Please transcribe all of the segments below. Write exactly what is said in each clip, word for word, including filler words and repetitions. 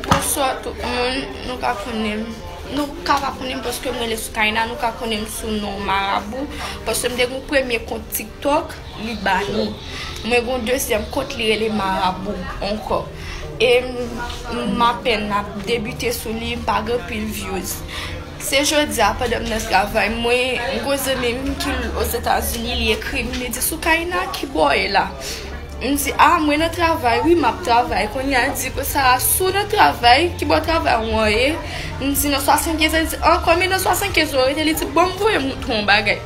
Bonswa tout moun, nou ka konnen m. Nou ka pa konnen m paske m rele Soukaina, nou ka konnen m sou non Marabou. Paske m te gen yon premye kont TikTok, li bani. Mwen gen yon dezyèm kont, li rele Marabou ankò. E m, m apèn ap debite sou li, m pa gen anpil views. Se jodi a, pandan m nan travay, mwen, m gon zanmi m ki Ozetazini, li ekri m, li di, "Soukaina, ki bò w ye la?" M di, "A, mwen nan travay, wi, m ap travay." Kounye a, l di, "Konsa, si w nan travay, ki bò travay ou an ye?" M di, "Nan swasannkenz." Li di, "An, kòman nan swasannkenz ou rete?" Li di, "Bon, m voye montre w yon bagay."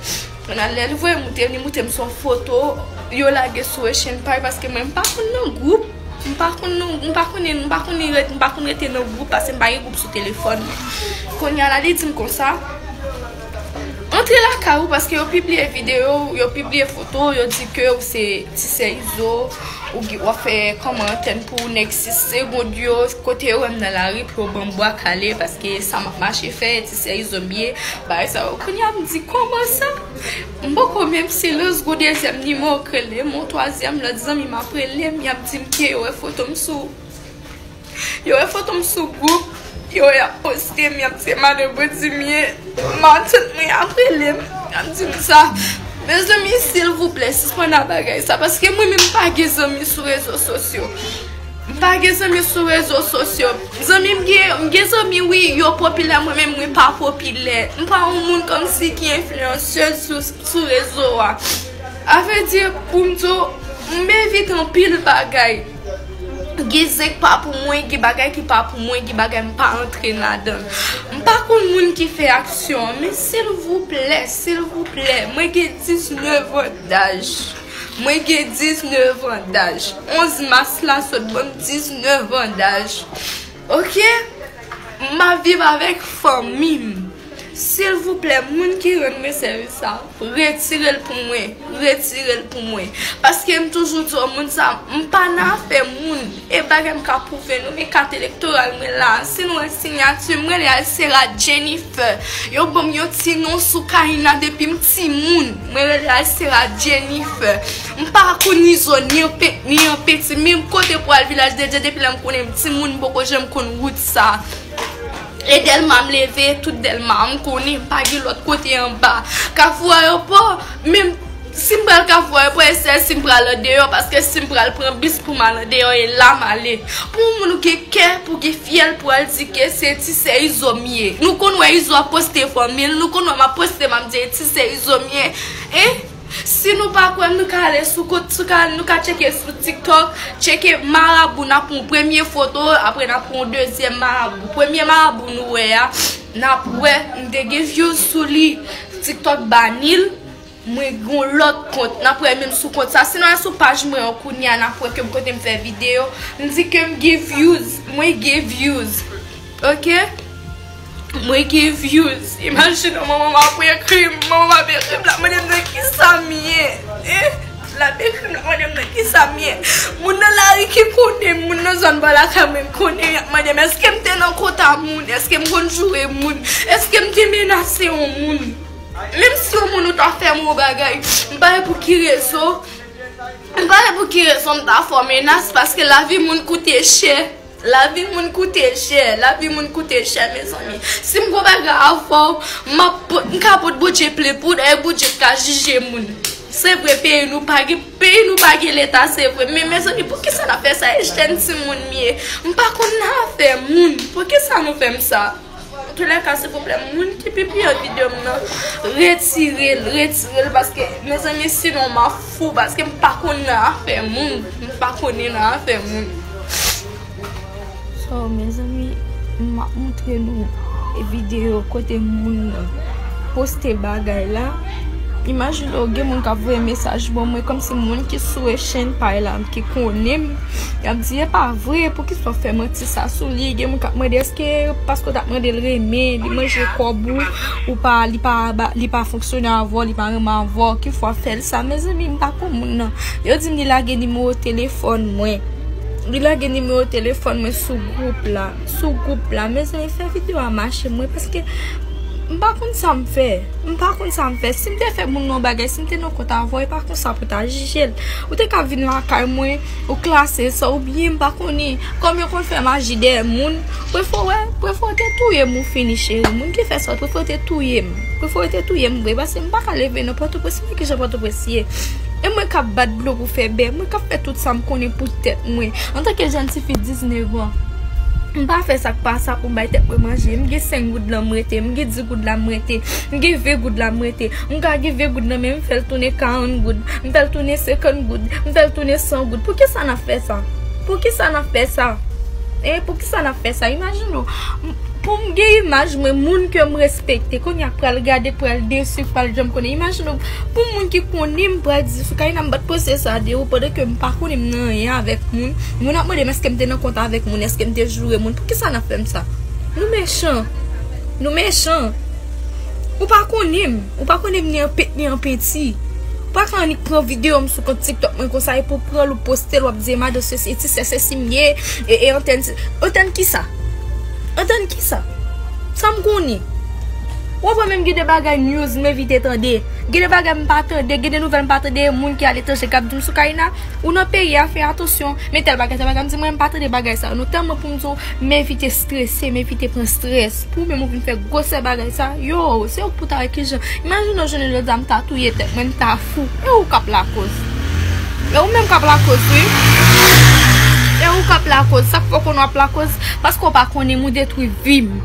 Kounye a, lè l voye montre m, li montre m se yon foto yo lage sou Ocean Pie, paske mwen, m pa konn nan gwoup. M pa konn nou, m pa konnen, m pa konnen ret, m pa konn rete nan gwoup, paske m pa gen gwoup sou telefòn mwen. Kounye a la, li di m konsa, "Antre lakay ou, paske yo pibliye videyo w, yo pibliye foto w, yo di ke ou se ti sè Izo, ou gen, w ap fè kòmantè pou nèg sis segonn yo, kote yo wè m nan lari pou yo ban m bwa kale, paske sa m ap mache fè, ti sè Izo m ye, bagay sa yo." Kounye a, m di, "Kòman sa?" M poko menm silans, gon dezyèm nimewo k rele m, yon twazyèm, lòt zanmi m ap rele m, y ap di m ke yo wè foto m sou, yo wè foto m sou gwoup, yo wè y ap poste m, y ap di se madan bandi m ye, matant mwen ap rele m, y ap di m sa. Mezanmi, silvouplè, sispann ak bagay sa, paske mwen menm m pa gen zanmi sou rezo sosyo. M pa gen zanmi sou rezo sosyo. Zanmi m gen, m gen zanmi wi, yo popilè, mwen menm mwen pa popilè. M pa yon moun kòmsi ki enfliyansèz sou, sou rezo a. A vrè di, pou m di w, m evite anpil bagay. Gen zen k pa pou mwen, gen bagay ki pa pou mwen, gen bagay m pa antre ladan l. M pa konn moun ki fè aksyon an, men silvouplè, silvouplè, mwen gen diznèf an daj. Mwen gen diznèf an daj. Onz mas la sot ban m diznèf an daj. Oke? M ap viv avèk fanmi m. Silvouplè, moun ki rann mwen sèvis sa, retire l pou mwen. Retire l pou mwen. Paske m toujou di w, moun sa, m pa nan afè moun. E bagay m ka pwouve nou, men kat elektoral mwen la. Si nou wè siyati m, mwen rele Alsera Jennifer. Yo ban m yon ti non Soukaina depi m timoun. Mwen rele Alsera Jennifer. M pa konn Izo ni an pe-, ni an peti. Menm kote pou al Vilaj de Dye, depi lè m konnen m timoun, m poko janm konn wout sa. E Dèlma m leve, tout Dèlma m konnen, m pa gen lòt kote anba. Kafou Ayewopò, menm si m pral Kafou Ayewopò, e sèl si m pral andeyò, paske si m pral pran bis pou m al andeyò, e la m ale. Pou yon moun ou gen kè, pou gen fyèl, pou al di ke se ti sè Izo m ye. Nou konn wè Izo ap poste fanmi l, nou konn wè m ap poste, m ap di e ti sè Izo m ye. En? Si nou pa kwè m, nou ka ale sou kont, sou ka, nou ka tcheke sou TikTok, tcheke Marabou, n ap pran yon premye foto, apre n ap pran yon dezyèm Marabou. Premye Marabou nou wè a, n ap wè, m te gen views sou li, TikTok bani l, mwen gon lòt kont, n ap wè menm sou kont sa. Si nou al sou paj mwen an kounye a, n ap wè ke m kote m fè videyo, m di ke m gen views, mwen gen views. Oke? Mwen gen views. Imajine w, manman m ap ekri m, manman m ap ekri m, l ap mande m nan kisa m ye. Eh? L ap ekri m, l ap mande m nan kisa m ye. Moun nan lari ki konnen m, moun nan zòn bò lakay mwen konnen, y ap mande m èske m te nan kont a moun, èske m konn joure moun, èske m te menase yon moun. Menm si yon moun ou ta fè m yon bagay, m pa wè pou ki rezon, m pa wè pou ki rezon m ta fè w menas, paske lavi moun koute chè. Lavi moun koute chè, lavi moun koute chè, mezanmi. Si m gon bagay avè w, m ap pot, m ka pot Bondye plent pou w, dayè Bondye k ka jije moun. Se vre, peyi nou pa gen, peyi nou pa gen leta, se vre. Men, mezanmi, poukisa n ap fè sa? E jèn timoun m ye. M pa konn nan afè moun. Poukisa nou fè m sa? Antoulèka, silvouplè, moun ki pibliye videyo m nan, retire l, retire l, paske, mezanmi, sinon, m ap fou, paske m pa konn nan afè moun. M pa konnen nan afè moun. So, mezanmi, m ap montre nou videyo kote moun poste bagay la. Imajine w, gen moun k ap voye mesaj ban mwen, kòmsi moun ki sou Ocean Pie la, ki konnen m, y ap di, "E pa vre, poukisa w fè manti sa sou li?" Gen moun k ap mande, èske paske w t ap mande l renmen, li manje kòb ou, ou pa, li pa, li pa fonksyone avè w, li pa renmen avè w, ki fè w ap fè l sa? Mezanmi, m pa konn moun nan. Yo di m li lage nimewo telefòn mwen. Li lage nimewo telefòn mwen sou gwoup la. Sou gwoup la. Mezanmi, fè videyo a mache mwen, paske M pa konn sa m fè. M pa konn sa m fè. Si m te fè moun nan yon bagay, si m te nan kont avè w, e pa konsa pou w ta jije l. Ou te ka vin lakay mwen, ou klase sa, oubyen m pa konnen. Kòm yo konn fè maji dèyè moun, prefere, prefere te touye m ou fini, cheri. Moun ki fè sa, prefere te touye m. Prefere te touye m vre, paske m pa ka leve nan Pòtoprens, men kijan Pòtoprens ye. E mwen k ap bat dlo pou fè bè, mwen k ap fè tout sa m konnen pou tèt mwen. Antanke jèn tifi diznèf an, m pa fè sa k pa sa pou m bay tèt mwen manje. M gen senk goud lan m rete, m gen dis goud la m rete, m gen ven goud la m rete. M ka gen ven goud nan men m, m fè l tounen karant goud, m fè l tounen senkant goud, m fè l tounen san goud. Poukisa n ap fè sa? Poukisa n ap fè sa? E poukisa n ap fè sa? Imajine w, m- pou m gen imaj mwen, moun ke m respekte, kounye a k pral gade, k pral desi, k pral janm konnen. Imajine w, pou moun ki konnen m pral di, Soukaina, m pa t panse sa de ou, pandan ke m pa konnen m nan anyen avèk moun. Moun ap mande m èske m te nan kont avèk moun, èske m te joure moun. Poukisa n ap fè m sa? Nou mechan. Nou mechan. Ou pa konnen m. Ou pa konnen m ni an pent, ni an penti. Ou pa ka annik pran videyo m sou kont TikTok mwen konsa, epi w pran l, ou poste l, w ap di, "E madan sesi, e ti sè sesi m ye, e, e antèn, antèn kisa? Antèn kisa? Sa m konnen?" W ap wè menm gen de bagay news m evite tande. Gen de bagay m pa tande, gen de nouvèl m pa tande, moun ki aletranje k ap di m, "Soukaina, ou nan peyi a, fè atansyon, men tèl bagay, tèl bagay." M di, "Mwen, m pa tande bagay sa yo non." Tèlman pou m di w, m evite strese, m evite pran strès. Pou ou menm ou vin fè gwosè bagay sa, yo, se ou k pou ta wè kijan. Imajine w jounen jodi a m ta touye tèt mwen, m ta fou. E ou k ap lakoz. E ou menm k ap lakoz, wi. E ou k ap lakoz. Sa k fè w konnen w ap lakoz? Paske w pa konnen m, ou detwi vi m.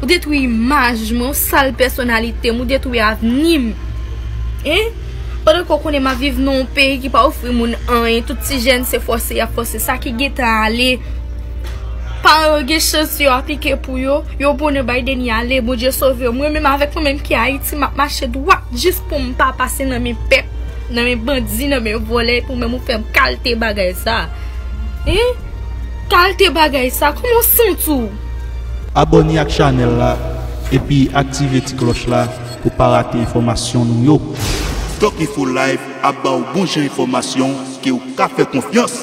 Ou detwi imaj mwen, ou sal pèsonalite m, ou detwi avni m. Hein? Pandan ke w konnen m ap viv nan yon peyi ki pa ofri moun anyen, tout ti jèn se fòse y ap fòse, sa ki gentan ale. Paran yo gen chans yo aplike pou yo, yo bonè bay deni ale, Bondye sove yo. Mwen menm avèk mwen menm ki Ayiti, m ap mache dwat jis pou m pa pase nan men pèp, nan men bandi, nan men vòlè, pou menm ou fè m kalte bagay sa. Hein? Kalte bagay sa, kòman w santi w? Abòne ak chanèl la, epi aktive ti klòch la pou pa rate enfòmasyon nou yo. Doc Info Live ap ba w bon jan enfòmasyon ke w ka fè konfyans.